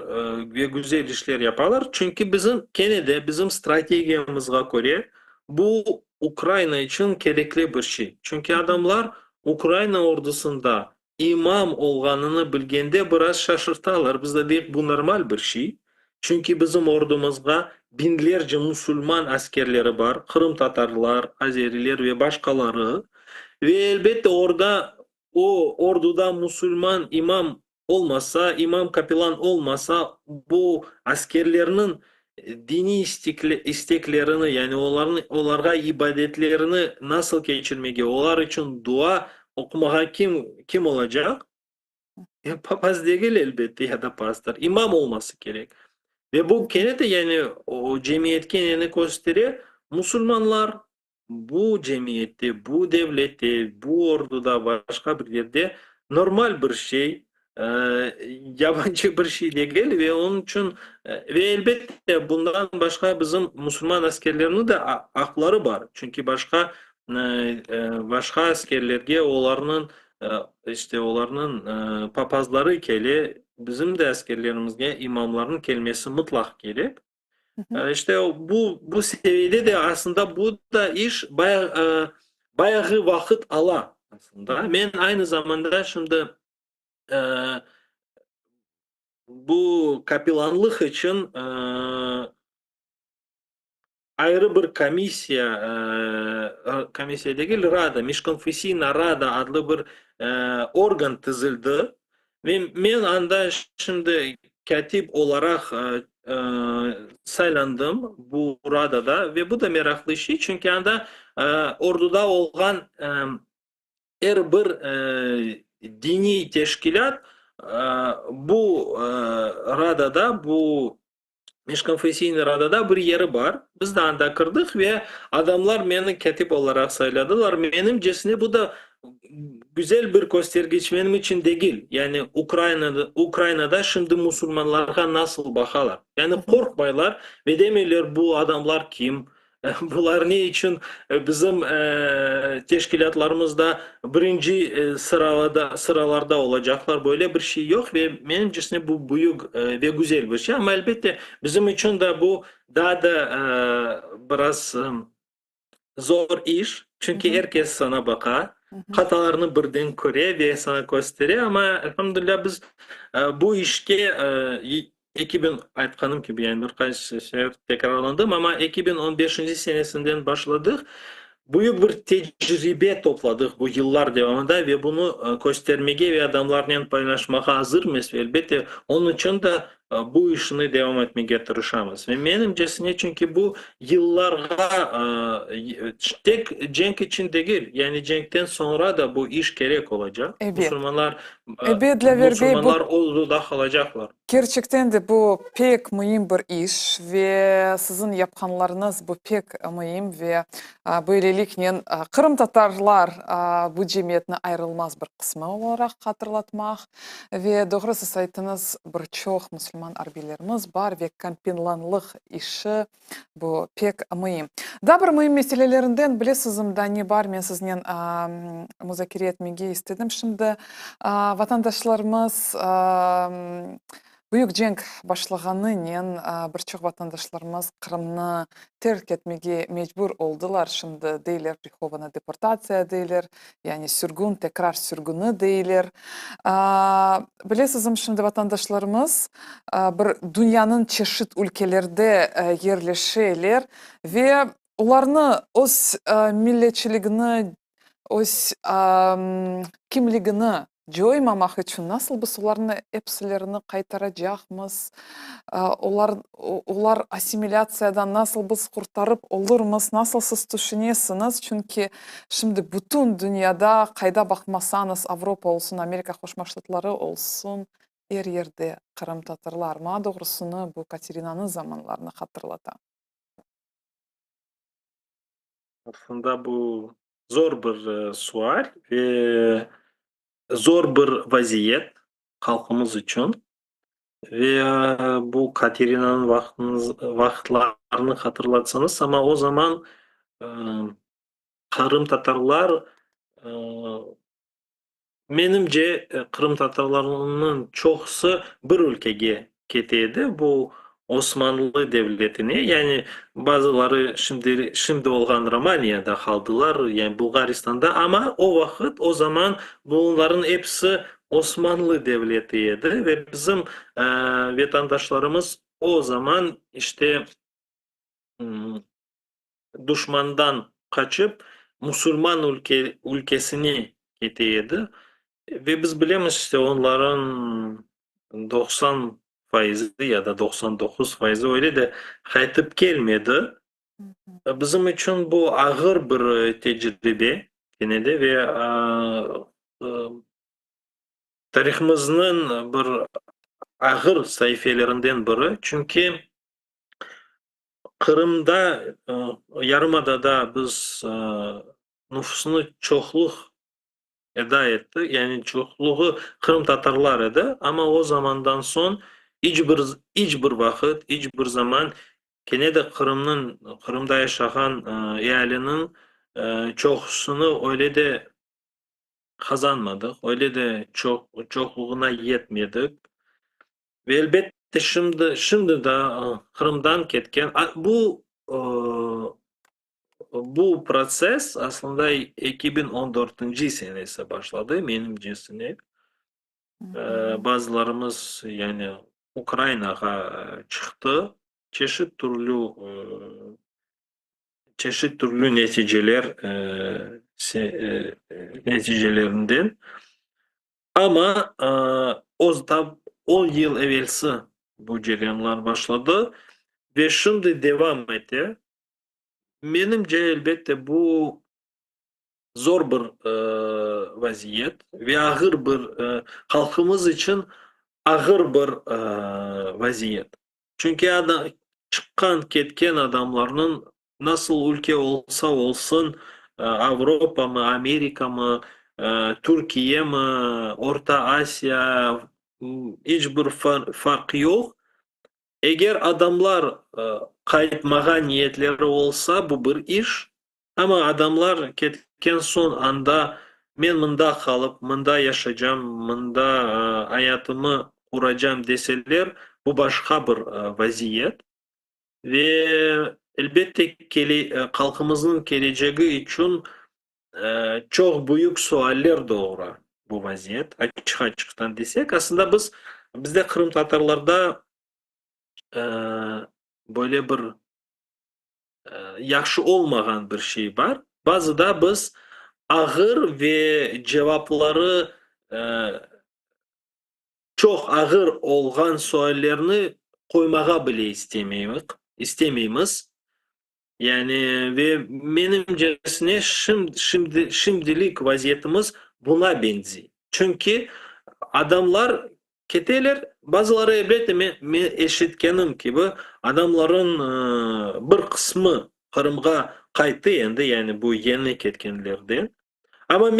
ve güzel işler yapalar. Çünki bizim, kene de, bizim strategiyamızğa köre, bu Ukraina içün kerekli bir şey. Çünki adamlar Ukraina ordusında imam olğanını bilgende biraz şaşırtalar. Biz de deyik, bu normal bir şey. Çünki bizim ordumızğa biñlerce musulman askerleri bar, qırımtatarlar, azeriler ve başqaları. Ve elbette orda, o orduda musulman imam olmasa, imam kapelan olmasa, bu askerlerniñ diniy isteklerini, yani olarnı, olarğa ibadetlerini nasıl keçirmege, olar içün dua oqumağa kim, kim olacaq? Papaz degil, elbette, ya da pastor, imam olması kerek. Ve bu kene de, yani, o cemiyetke neni köstere? Musulmanlar bu cemiyette, bu devlette, bu orduda, başqa bir yerde normal bir şey, yabancı bir şey degil ve onıñ içün, ve elbette, bundan başqa bizim musulman askerleriniñ de aqları bar, çünki başqa, başqa askerlerge olarnıñ, işte, olarnıñ papazları kele, bizim de askerlerimizge imamlarnıñ kelmesi mıtlaq kerek. İşte, bu, bu seviyede de aslında bu da iş bayağı, bayağı vaqıt ala aslında. Men aynı zamanda şimdi bu kapelanlıq içün ayrı bir komissiya, komissiya degil, rada, Mijkonfessiyna rada adlı bir organ tizildi ve men anda şimdi kâtip olaraq saylandım bu radada ve bu da meraqlı şey, çünki anda orduda olğan er bir diniy teşkilât bu radada, bu Mijkonfessiynıy radada bir yeri bar. Biz de anda kirdik ve adamlar meni kâtip olaraq sayladılar. Menimcesine, bu da güzel bir köstergiç menim içün degil. Yani Ukrainada, Ukrainada şimdi musulmanlarğa nasıl baqalar. Yani qorqmaylar ve demeyler, bu adamlar kim, Bular ne içün bizim teşkilâtlarımızda birinci sıralada, sıralarda olacaqlar? Böyle bir şey yoq ve menimcesine bu büyük ve güzel bir şey. Amma elbette bizim içün de bu daa da biraz zor iş, çünki er kes saña baqa, hatalarnı birden köre ve saña köstere. Amma elhamdülilâ biz bu işke 2000, aytqanım kibi, yani bir qaç sefer tekrarlandım, amma 2015 senesinden başladıq. Büyük bir tecribe topladıq bu yıllar devamında ve bunı köstermege ve adamlarnen paylaşmağa azırmız. Ve elbette, onıñ içün de bu işni devam etmege tırışamız. Ve menimcesine, çünki bu yıllarğa, tek cenk içün degil, yani cenkten soñra da bu iş kerek olacaq. Musulmanlar, musulmanlar orduda qalacaqlar. Kerçekten de bu pek müim bir iş ve siziñ yapqanlarıñız bu pek müim ve böyleliknen qırımtatarlar bu cemiyetniñ ayrılmaz bir qısmı olaraq hatırlatmaq ve doğru siz ayttıñız, bir çoq musulman arbiylerimiz bar ve kampinlanlıq işi bu pek müim. Daa bir müim meselelerinden bilesizmi daa ne bar, men siznen muzakere etmege istedim. Şimdi vatandaşlarımız. Büyük cenk başlağanınen bir çoq vatandaşlarımız Qırımnı terk etmege mecbur oldılar. Şimdi deyler prihovana deportatsiya deyler, yani sürgün, tekrar sürgüni deyler. Bilesizmi, şimdi vatandaşlarımız bir dünyanıñ çeşit ülkelerde yerleşeler ve olarnı öz milletçiligini, öz kimligini coymamaq içün nasıl biz olarnı epsilerini qaytaracaqmız, olar olar assimilâtsiyadan nasıl biz qurtarıp olurmız, nasıl siz tüşünesiñiz? Çünki şimdi bütün dünyada, qayda baqmasañız, Avropa olsun, Amerika Qoşma Ştatları olsun, er yerde qırımtatarlar. Maña doğrusını bu Katerinanıñ zamanlarını hatırlata. Aslında bu zor bir sual ve zor bir vaziyet halqımız içün. Ve bu Katerinanıñ vaqıtlarını hatırlatsañız, amma o zaman qırımtatarlar, menimce, qırımtatarlarnıñ çoqusı bir ülkege kete edi, bu Osmanlı devletine, yani bazıları şimdi şimdi olğan Romaniyada qaldılar, yani Bulğaristanda, amma o vaqıt, o zaman bunların episi Osmanlı devleti edi ve bizim vetandaşlarımız o zaman işte duşmandan qaçıp musulman ülke ülkesine kete edi ve biz bilemiz işte onların 90 faizi ya da 99 faizi öyle de qaytıp kelmedi. Bizim içün bu ağır bir tecribe kene de ve tarihımıznıñ bir ağır saifelerinden biri, çünki Qırımda, yarımadada biz nufusnı çoqluq eda etti, yani çoqluğı qırımtatarlar edi, amma o zamandan soñ iç bir, iç bir vaqıt, iç bir zaman kene de Qırımnıñ, Qırımda yaşağan ealiniñ çoqusını öyle de qazanmadıq, öyle de çoq, çoqluğına yetmedik. Ve elbette şimdi, şimdi da Qırımdan ketken, bu, bu protsess aslında 2014-nci senesi başladı, menimcesine. Bazılarımız yani Ukrainağa çıqtı, çeşit türlü, çeşit türlü neticeler neticelerinden. Amma o tam on yıl evelsi bu ceryanlar başladı ve şimdi devam ete. Menimce, elbette, bu zor bir vaziyet ve ağır bir, halqımız içün ağır bir vaziyet. Çünki çıqqan, ketken adamlarnıñ nasıl ülke olsa olsun, Avropamı, Amerikamı, Türkiyemi, Orta Asiya, iç bir farq yoq. Eger adamlar qaytmağa niyetleri olsa, bu bir iş, amma adamlar ketken soñ anda men mında qalıp, mında yaşacam, mında ayatımı quracam deseler, bu başqa bir vaziyet. Ve, elbette, halqımıznıñ kelecegi içün çoq büyük sualler doğura bu vaziyet, açıq-açıqtan desek. Aslında biz, bizde qırımtatarlarda böyle bir yahşı olmağan bir şey bar. Bazıda biz ağır ve cevapları çoq ağır olğan suallerni qoymağa bile istemeymiz. Yani ve menimcesine şimdi, şimdilik vaziyetimiz buña beñzey. Çünki adamlar keteler, bazıları elbette men, men eşitkenim kibi, adamların bir qısmı Qırımğa qayttı endi, yani bu yeñi ketkenlerden. Amma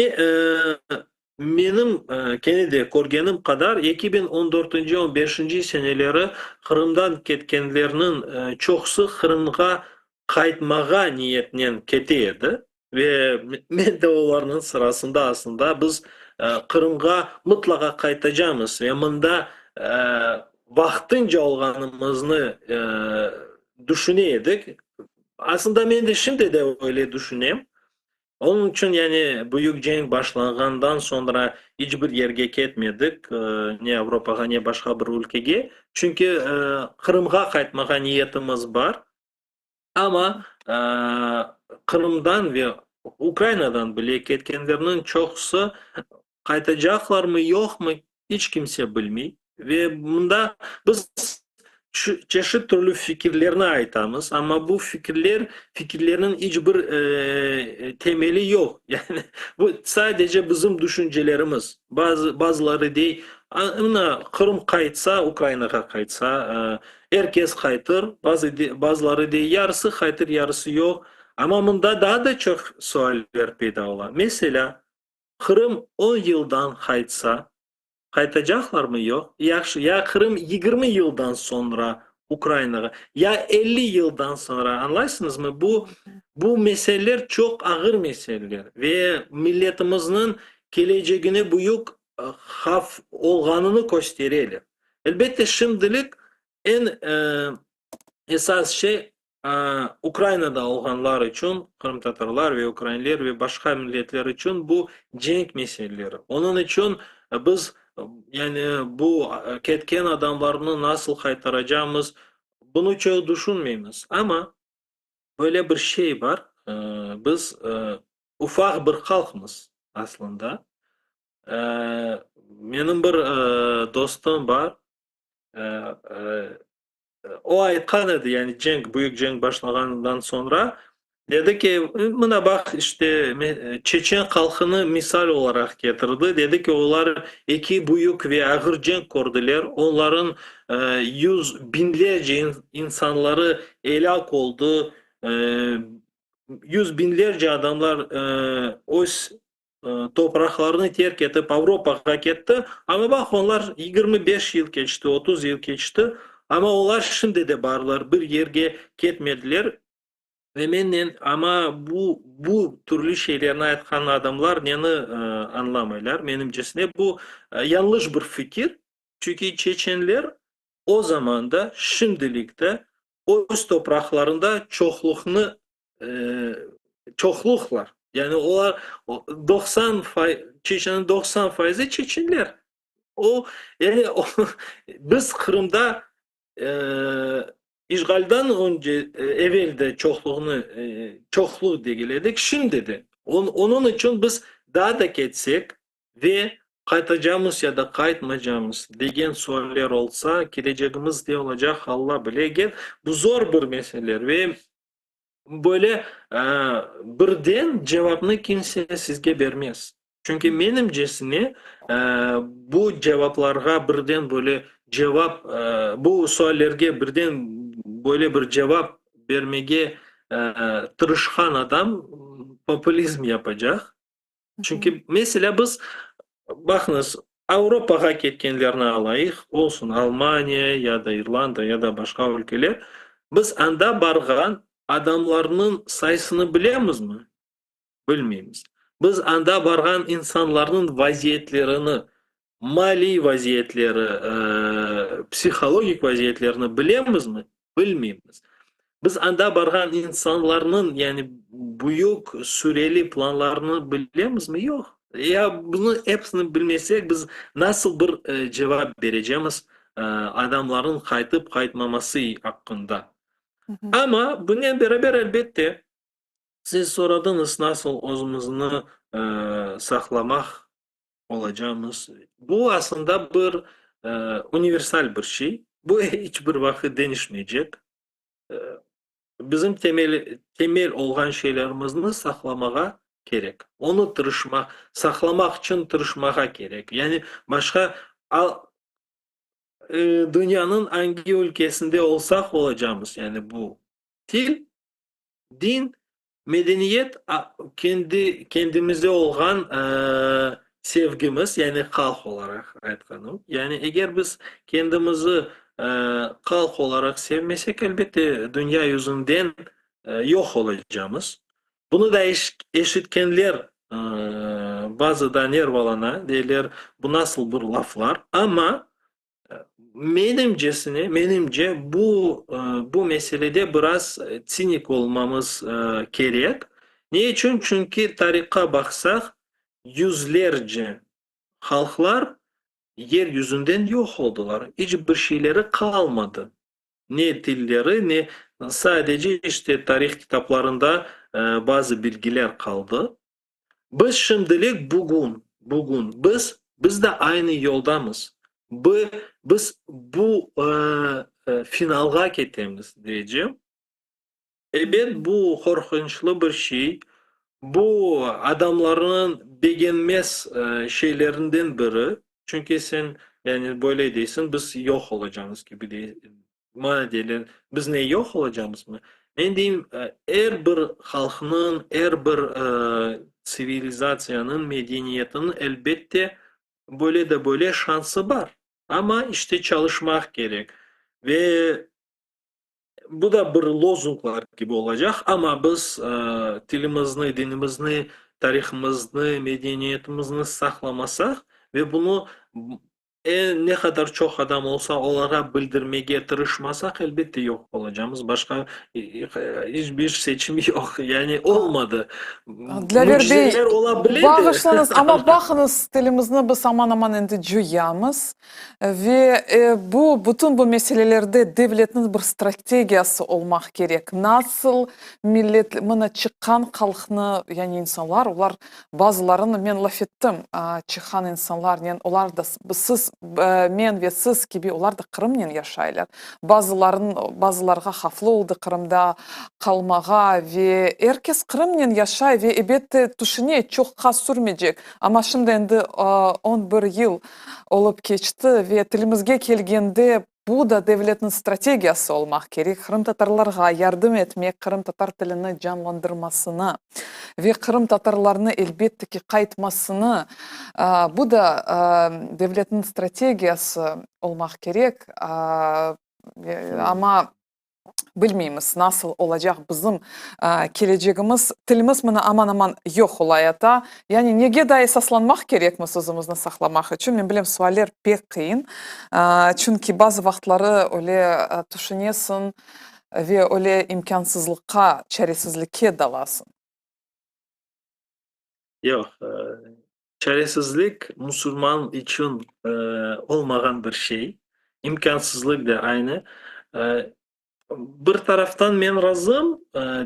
menim kene de körgenim qadar, 2014-nci, on beşinci seneleri Qırımdan ketkenlerniñ çoqusı Qırımğa qaytmağa niyetnen kete edi. Ve men de olarnıñ sırasında aslında. Biz Qırımğa mıtlaqa qaytacamız ve mında. vaqtınca olğanımıznı tüşüne edik. Aslında men de şimdi de öyle tüşünem. Onıñ içün yani büyük cenk başlanğandan soñra iç bir yerge ketmedik, ne Avropağa, ne başqa bir ülkege. Çünki Qırımğa qaytmağa niyetimiz bar. Amma Qırımdan ve Ukrainadan bile ketkenlerniñ çoqusı qaytacaqlarmı, yoqmı, iç kimse bilmey. Ve mında biz çeşit türlü fikirlerni aytamız, amma bu fikirler, fikirlerniñ iç bir temeli yoq. Yani bu sadece bizim düşüncelerimiz. Bazı, bazıları dey, mına Qırım qaytsa, Ukrainağa qaytsa, er kes qaytır. Bazı, bazıları dey, yarısı qaytır, yarısı yoq. Amma mında daa da çoq sualler peyda ola. Meselâ, Qırım on yıldan qaytsa, qaytacaqlarmı, yoq? Yahşı, ya Qırım 20 yıldan soñra Ukrainağa, ya 50 yıldan soñra, añlaysıñızmı? Bu, bu meseleler çoq ağır meseleler ve milletimizniñ kelecegine büyük havf olğanını köstereler. Elbette, şimdilik eñ esas şey Ukrainada olğanlar içün, qırımtatarlar ve ukrainler ve başqa milletler içün bu cenk meseleleri. Onıñ içün biz, yani bu ketken adamlarnı nasıl qaytaracamız, bunı çoq tüşünmeymiz. Amma böyle bir şey bar, biz ufaq bir halqmız aslında. Menim bir dostum bar, o aytqan edi, yani cenk, büyük cenk başlağanından soñra, dedi ki, mına baq, işte, çeçen halqını misal olaraq ketirdi, dedi ki, olar eki büyük ve ağır cenk kördiler, onların yüz biñlerce insanları elâk oldı, yüz biñlerce adamlar öz topraqlarını terk etip Avropağa ketti, amma baq, onlar 25 yıl keçti, 30 yıl keçti, amma olar şimdi de barlar, bir yerge ketmediler. Ve mennen, amma bu, bu türlü şeylerni aytqan adamlar neni añlamaylar, menimcesine, bu yañlış bir fikir, çünki çeçenler o zaman da, şimdilik de öz topraqlarında çoqluqnı çoqluqlar. Yani olar 90 Çeçeniñ 90 faizi çeçenler. O, yani o, biz Qırımda işğaldan önce evel de çoqluğını çoqluq degil edik, şimdi de. Onıñ içün biz daa da ketsek ve qaytacamız ya da qaytmaycamız degen sualler olsa, kelecegimiz ne olacaq, Alla bile. Bu zor bir meseleler ve böyle birden cevapnı kimse sizge bermez. Çünki menimcesine bu cevaplarğa birden böyle cevap, bu suallerge birden böyle bir cevap bermege tırışqan adam populizm yapacaq. Çünki, meselâ, biz, baqıñız, Avropağa ketkenlerni alayıq, olsun Almaniya ya da İrlanda ya da başqa ülkeler, biz anda barğan adamlarnıñ sayısını bilemizmi? Bilmeymiz. Biz anda barğan insanlarnıñ vaziyetlerini, maliy vaziyetleri, psihologik vaziyetlerini bilemizmi? Bilmeymiz. Biz anda barğan insanlarnıñ, yani büyük süreli planlarını bilemizmi? Yoq. Ya bunı episini bilmesek, biz nasıl bir cevap berecemiz adamlarnıñ qaytıp qaytmaması aqqında? Amma bunen beraber, elbette, siz soradıñız, nasıl özümizni saqlamaq olacamız. Bu aslında bir universal bir şey. Bu iç bir vaqıt deñişmeycek. Bizim temel, temel olğan şeylerimizni saqlamağa kerek. Onı tırışmaq, saqlamaq içün tırışmağa kerek. Yani başqa dünyanıñ angi ülkesinde olsaq olacamız, yani bu til, din, medeniyet, kendi kendimize olğan sevgimiz, yani halq olaraq aytqanım. Yani eger biz kendimizi halq olaraq sevmesek, elbette, dünya yüzünden yoq olacamız. Bunı da eşitkenler bazıda nervalana, deyler, bu nasıl bir laflar, amma. Menimcesine, menimce, bu, bu meselede biraz tsinik olmamız kerek. Ne içün? Çünki tarihqa baqsaq, yüzlerce halqlar yer yüzünden yoq oldılar, iç bir şeyleri qalmadı. Ne tilleri, ne sadece işte tarih kitaplarında bazı bilgiler qaldı. Biz şimdilik bugün, bugün biz, biz de aynı yoldamız. Bi, biz bu finalğa ketemiz, deycem. Ebet, bu qorqunçlı bir şey. Bu adamlarnıñ begenmez şeylerinden biri. Çünki sen, yani, böyle deysiñ, biz yoq olacamız kibi dey, maña deyler, biz ne, yoq olacamızmı? Men deyim, er bir halqnıñ, er bir tsivilizatsiyanıñ, medeniyetiniñ, elbette, böyle de böyle şansı bar. Amma, işte, çalışmaq kerek. Ve bu da bir lozunglar kibi olacaq, amma biz tilimizni, dinimizni, tarihımıznı, medeniyetimizni saqlamasaq ve bunı ne qadar çoq adam olsa, olarğa bildirmege tırışmasaq, elbette yoq olacamız. Başqa iç bir seçim yoq. Yani olmadı. Dlâver bey, Mücizeler ola bile de. bağışlañız, amma baqıñız, tilimizni biz aman-aman endi coyamız. Ve bu, bütün bu meselelerde devletniñ bir strategiyası olmaq kerek. Nasıl millet, mına çıqqan halqnı, yani insanlar, olar bazılarını men laf ettim, çıqqan insanlarnen, olar da siz, men ve siz kibi, olar da Qırımnen yaşaylar. Bazıların, bazılarğa havflı oldı Qırımda qalmağa ve er kes Qırımnen yaşay ve ebette tüşüne, çoqqa sürmeycek. Amma şimdi endi 11 yıl olıp keçti ve tilimizge kelgende, bu da devletniñ strategiyası olmaq kerek, qırımtatarlarğa yardım etmek, qırımtatar tilini canlandırmasını ve qırımtatarlarnı elbette ki qaytmasını, bu da devletniñ strategiyası olmaq kerek, amma Bilmeymiz, nasıl olacaq bizim kelecegimiz. Tilimiz mına aman-aman yoq olayata. Yani nege daa esaslanmaq kerekmiz özümizni saqlamaq içün? Men bilem, sualler pek qıyın. Çünki bazı vaqıtları öyle tüşünesiñ ve öyle imkânsızlıqqa, çaresizlikke dalasıñ. Yoq, çaresizlik musulman içün olmağan bir şey, imkânsızlıq da aynı. Bir taraftan men razım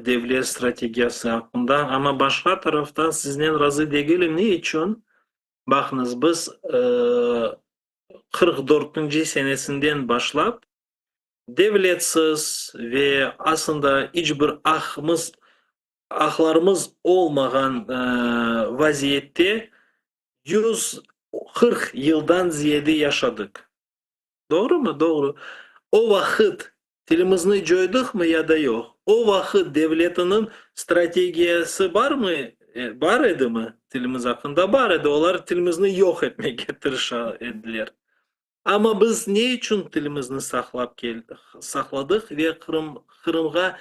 devlet strategiyası aqqında, amma başqa taraftan siznen razı degilim. Ne içün? Baqıñız, biz 44-nci senesinden başlap devletsiz ve aslında iç bir aqımız Aqlarımız olmağan vaziyette 140 yıldan ziyade yaşadıq. Doğrumı? Doğru. O vaqıt tilimizni coydıqmı ya da yoq? O vaqıt devletiniñ strategiyası barmı, bar edimi tilimiz aqqında? Bar edi. Olar tilimizni yoq etmege tırışa ediler. Amma biz ne içün tilimizni saqlap saqladıq ve Qırım Qırımğa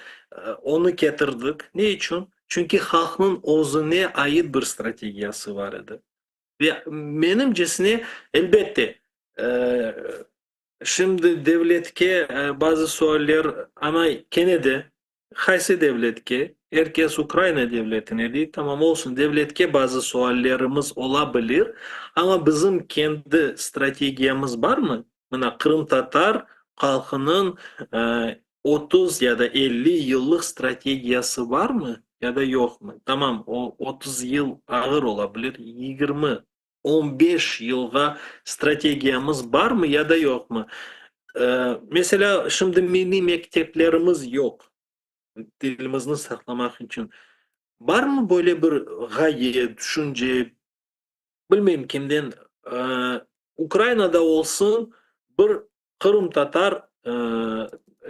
onı ketirdik? Ne içün? Çünki halqnıñ özüne ait bir strategiyası bar edi. Ve menimcesine, elbette, şimdi devletke bazı sualler, amma kene de Qaysı devletke? Er kes Ukraina devletine dey. Tamam, olsun, devletke bazı suallerimiz ola bilir, amma bizim kendi strategiyamız barmı? Mına, qırımtatar halqınıñ 30 ya da 50 yıllıq strategiyası barmı ya da yoqmı? Tamam, o 30 yıl ağır ola bilir, 20, 15 yılğa strategiyamız barmı ya da yoqmı? Meselâ, şimdi milliy mekteplerimiz yoq, tilimizni saqlamaq içün. Barmı böyle bir ğaye, tüşünce, bilmeyim kimden, Ukrainada olsun bir qırımtatar,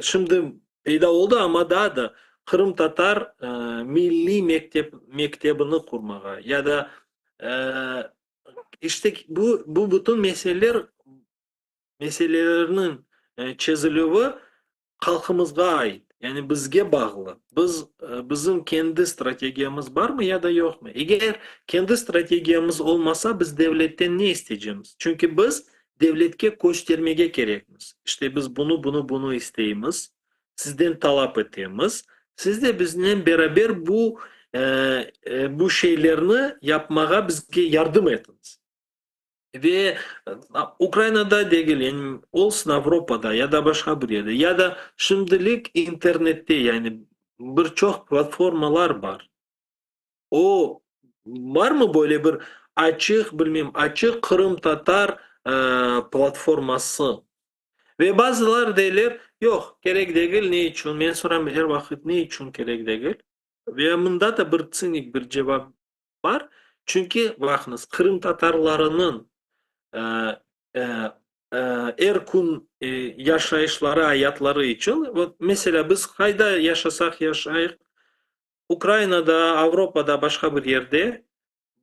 şimdi peyda oldı, amma daa da qırımtatar milliy mektep, mektebini qurmağa ya da işte bu, bu bütün meseleler meselelerniñ çezilüvi halqımızğa ait, yani bizge bağlı. Biz, bizim kendi strategiyamız barmı ya da yoqmı? Eger kendi strategiyamız olmasa, biz devletten ne isteycemiz? Çünki biz. Devletke köstermege kerekmiz, işte biz bunı, bunı, bunı isteymiz, sizden talap etemiz, siz de biznen beraber bu, bu şeylerni yapmağa bizge yardım etiñiz. Ve Ukrainada degil, yani olsun Avropada ya da başqa bir yerde, ya da şimdilik internette, yani bir çoq platformalar bar. O, barmı böyle bir açıq, bilmem, açıq qırımtatar platforması? Ve bazılar deyler, yoq, kerek degil, ne içün? Men soram er vaqıt, ne içün kerek degil? Ve mında da bir tsinik bir cevap bar, çünki, baqıñız, qırımtatarlarınıñ er kün yaşayışları, ayatları içün, vot, meselâ, biz qayda yaşasaq yaşayıq, Ukrainada, Avropada, başqa bir yerde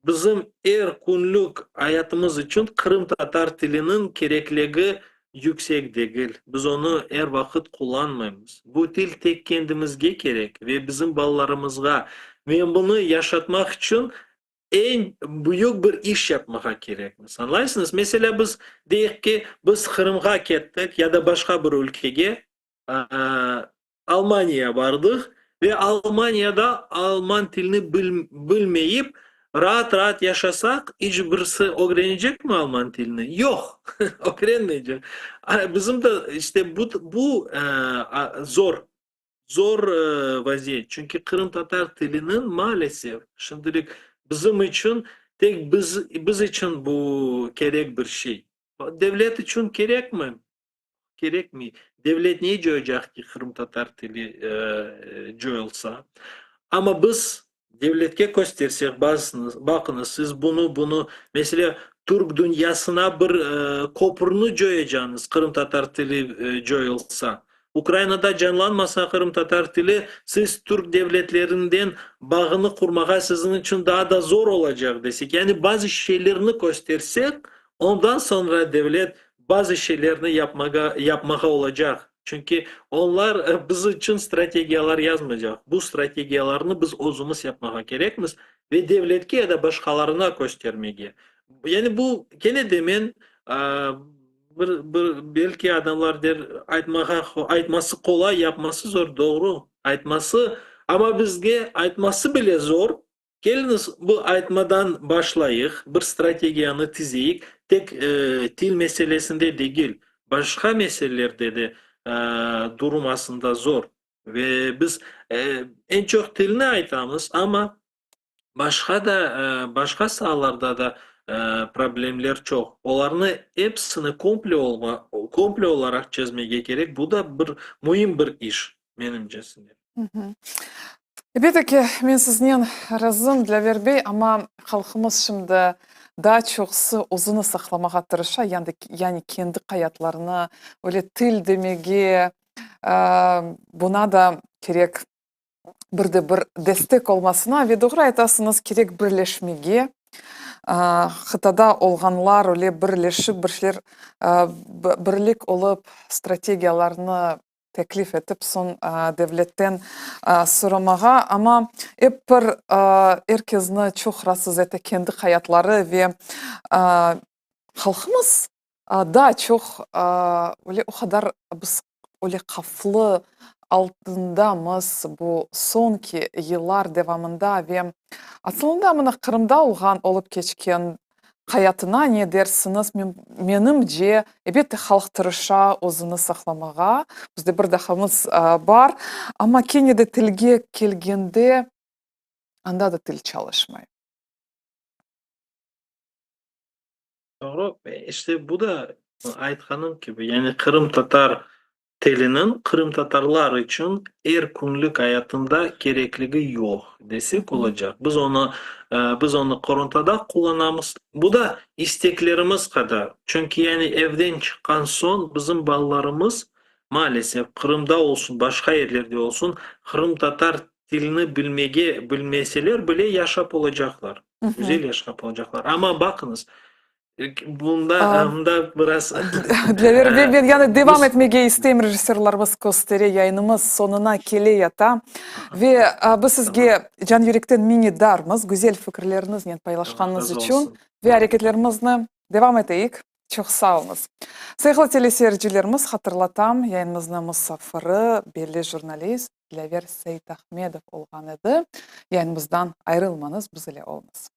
bizim er künlük ayatımız içün qırımtatar tiliniñ kerekligi yüksek degil. Biz onı er vaqıt qullanmaymız. Bu til tek kendimizge kerek ve bizim balalarımızğa. Ve bunı yaşatmaq içün eñ büyük bir iş yapmağa kerekmiz. Añlaysıñız? Meselâ, biz deyik ki, biz Qırımğa kettik ya da başqa bir ülkege, Almaniya bardıq ve Almaniyada alman tilini bilmeyip, raat-raat yaşasaq, iç birisi ögrenecekmi alman tilini? Yoq, ögrenmeycek. Bizim de işte bu, bu zor, zor vaziyet. Çünki qırımtatar tiliniñ maalesef şimdilik bizim içün, tek biz, biz içün bu kerek bir şey. Devlet içün kerekmi? Kerekmey. Devlet ne coyacaq ki, qırımtatar tili coyulsa? Amma biz devletke köstersek, baqıñız, siz bunı, bunı, meselâ, türk dünyasına bir köpürni coyacañız, qırımtatar tili coyulsa. Ukrainada canlanmasa qırımtatar tili, siz türk devletlerinden bağını qurmağa siziñ içün daa da zor olacaq, desek. Yani bazı şeylerni köstersek, ondan soñra devlet Bazı şeylerni yapmağa yapmağa olacaq, çünki onlar biz içün strategiyalar yazmaycaq. Bu strategiyalarnı biz özümiz yapmağa kerekmiz ve devletke ya da başqalarına köstermege. Yani bu kene de men bir bir belki adamlar der, aytmağa aytması qolay, yapması zor, doğru, aytması, amma bizge aytması bile zor, Keliñiz, bu aytmadan başlayıq, bir strategiyanı tizeyik, tek til meselesinde degil, başqa meselelerde de durum aslında zor. Ve biz eñ çoq tilni aytamız, amma başqa da, başqa saalarda da problemler çoq. Olarnı episini komple olma, komple olaraq çezmege kerek, bu da bir müim bir iş, menimcesine. Elbette ki, men siznen razım, Dilâver bey, amma halqımız şimdi daa çoqusı özüni saqlamağa tırışa, yani kendi qayatlarını, öyle til demege, buna da kerek bir de bir destek olmasına ve doğru aytasıñız, kerek birleşmege, qıtada olğanlar öyle birleşip bir şeyler, birlik olıp strategiyalarnı teklif etip, soñ devletten soramağa. Amma ep bir er kezni çoq raatsız ete kendi hayatları ve halqımız daa çoq öyle o qadar biz öyle havflı altındamız bu soñki yıllar devamında ve asılında mına Qırımda olğan, olıp keçken Hayatına ne dersiñiz? Menimce, elbette, halq tırışa özüni saqlamağa, bizde bir dahamız bar, amma kene de tilge kelgende, anda da til çalışmay. Doğru, işte bu da aytqanım kibi, yani qırımtatar Tiliniñ qırımtatarlar içün er künlük ayatında kerekligi yoq desek olacaq. Biz onı, biz onı qorantada qullanamız. Bu da isteklerimiz qadar. Çünki yani evden çıqqan soñ bizim balalarımız, maalesef, Qırımda olsun, başqa yerlerde olsun, qırımtatar tilini bilmege, bilmeseler bile yaşap olacaqlar. Güzel yaşap olacaqlar. Amma baqıñız, Bunda, mında biraz Dilâver bey, men yani devam etmege isteyim, rejissörlarımız köstere, yayınımız soñuna kele yata. Ve biz sizge can yürekten minnetdarmız, güzel fikirleriñiznen paylaşqanıñız içün ve areketlerimizni devam eteyik. Çoq sağ oluñız. Sayğılı teleseyircilerimiz, hatırlatam, yayınımıznıñ musafiri, belli jurnalist Dilâver Seytahmedov olğan edi. Yayınımızdan ayırılmañız, biz ile oluñız.